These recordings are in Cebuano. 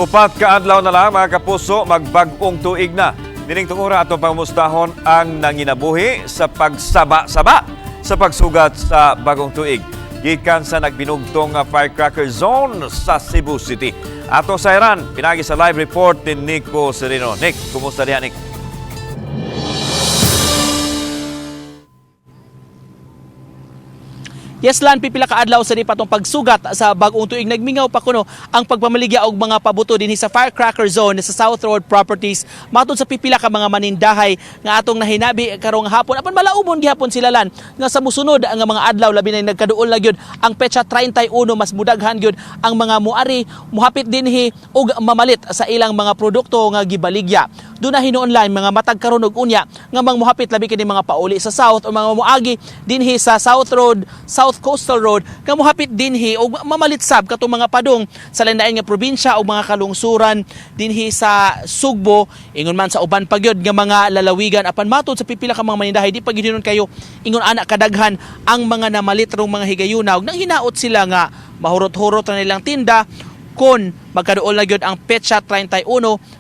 4 ka adlaw na lang, mga kapuso, magbag-ong tuig na. Nining tungura, atong pangumustahon ang nanginabuhi sa pagsaba-saba sa pagsugat sa bagong tuig, gikan sa nagbinugtong nga firecracker zone sa Cebu City. Ato sayran pinagi sa live report ni Nico Sereno. Nick, kumusta diha, Nick? Yes lan, pipila ka adlaw sa di patong pagsugat sa bag-ong tuig, nagmingaw pa kuno ang pagpamaligya og mga pabuto dinhi sa firecracker zone sa South Road Properties. Matod sa pipila ka mga manindahay nga atong nahinabi karong hapon, apan malaumon gihapon sila lan nga sa musunod ang mga adlaw, labi na nagkaduol na gyud ang petsa 31, mas mudaghan gyud ang mga muari, muhapit dinhi og mamalit sa ilang mga produkto nga gibaligya. Doon na hinuon lang mga matag karon og unya nga mga muhapit, labi kini mga pauli sa south o mga muagi dinhi sa South Road, South Coastal Road, nga muhapit dinhi og mamalit sab katong mga padong sa lain nga probinsya o mga kalungsuran dinhi sa Sugbo, ingon man sa uban pa gyud nga mga lalawigan. Apan matod sa pipila ka mga manindahay, di pa gyud hinuon kayo ingon ana kadaghan ang mga namalit rong mga higayuna, ug nang hinaot sila nga mahurot-hurot na nilang tinda kon magkaduol na gyud ang petsa 31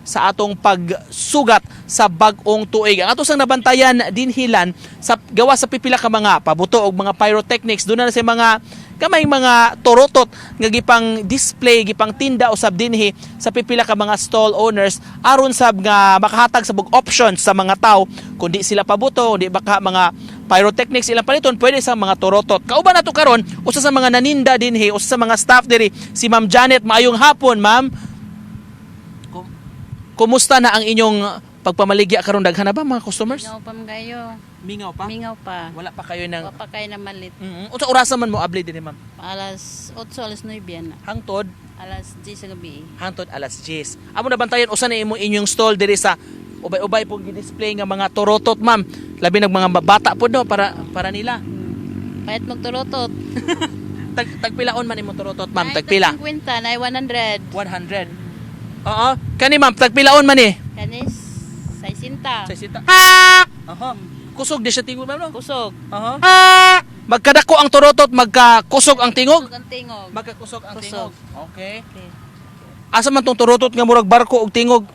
sa atong pagsugat sa bag-ong tuig. Ang ato sang nabantayan dinhilan sa gawa sa pipila ka mga pabuto og mga pyrotechnics, doon na sa mga gamay mga torotot nga gipang display, gipang tinda usab dinhi sa pipila ka mga stall owners aron sab nga makahatag sa og options sa mga tao kun di sila pabuto, di baka mga pyrotechnics ilang paliton, pwede sa mga torotot. Kauban nato karon usa sa mga naninda dinhi, usa sa mga staff diri, si Ma'am Janet. Maayong hapon, ma'am. Kumusta na ang inyong pagpamaligya karon, daghan na ba mga customers? Mingaw pa man kayo. Mingaw pa? Mingaw pa. Wala pa kayo ng Wa pa kayo na malit. Unsa orasa man mo abli dinhi, ma'am? Alas 8, alas 9 na. Hangtod Alas 10 sa gabi. Hangtod alas 10. Amo na bantayan usa na imo inyong stall diri sa ubay-ubay po gi-display nga mga torotot, ma'am. Labi nag mga bata po, no, para para nila. Kahit magturotot. Tagpilaon man imo torotot, ma'am, tagpila? 50, na 100. 100. Oo. Kani, ma'am, tagpilaon man eh? Kanis, 60. 60. Aha. Kusog di siya tingog, ma'am, no? Kusog. Aha. Magkadako ang torotot, magkakusog ang tingog. Kusog ang tingog. Magkakusog ang Kusog. tingog. Okay. Okay. Asa man tong torotot nga murag barko og tingog?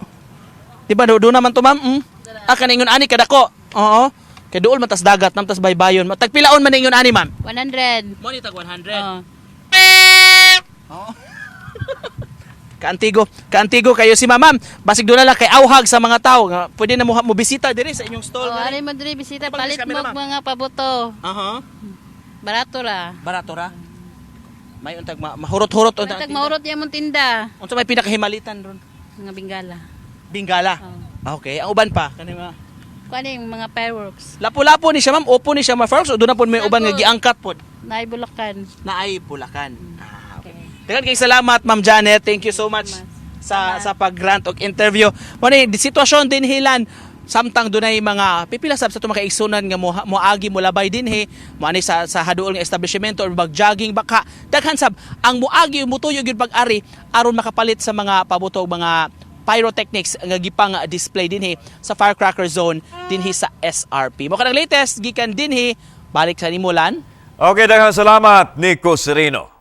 Di ba do naman to, ma'am? Ah, kaningon ani kadako. Oo. Kay duol man tas dagat, nam tas baybayon. Tagpilaon man ingon ani, ma'am? 100. Mo ni tag 100. Oh. Oo. Kaantigo, kaantigo kayo si ma'am. Basig doon na lang kay auhag sa mga tao nga pwede na mo bisita diri sa inyong stall. Oh, Nga ari mo diri bisita, Pag- palit camera, mo og ma'am. mga pabuto. Aha. Barato ra. Barato ra. May untag mahurot-hurot unta. Matag mahurot yan mong tinda. Unsa may pinakahimalitan ron? Mga bingala. Bingala. Oh. Okay, ang uban pa kani mga Kuan yung mga fireworks. Lapu-lapu ni siya, ma'am, opo ni siya ma fireworks o doon na po may uban nga Lapu. giangkat pod? Naay Bulacan. Naay Bulacan. Ah, okay. Okay. Daghang kay salamat, Ma'am Janet. Thank you so much sa pag-grant og interview. Mo ni di sitwasyon din hilan samtang dunay mga pipila sab sa itong mga kaigsunan nga moagi molabay dinhi, moani sa haduol nga establishmento or mag-jogging baka daghan sab ang moagi, mutuyo gyud pag-ari aron makapalit sa mga pabuto og mga pyrotechnics nga gipang display dinhi sa firecracker zone dinhi sa SRP. Mo kanang latest gikan dinhi, balik sa nimulan. Okay, daghang salamat, Nico Sereno.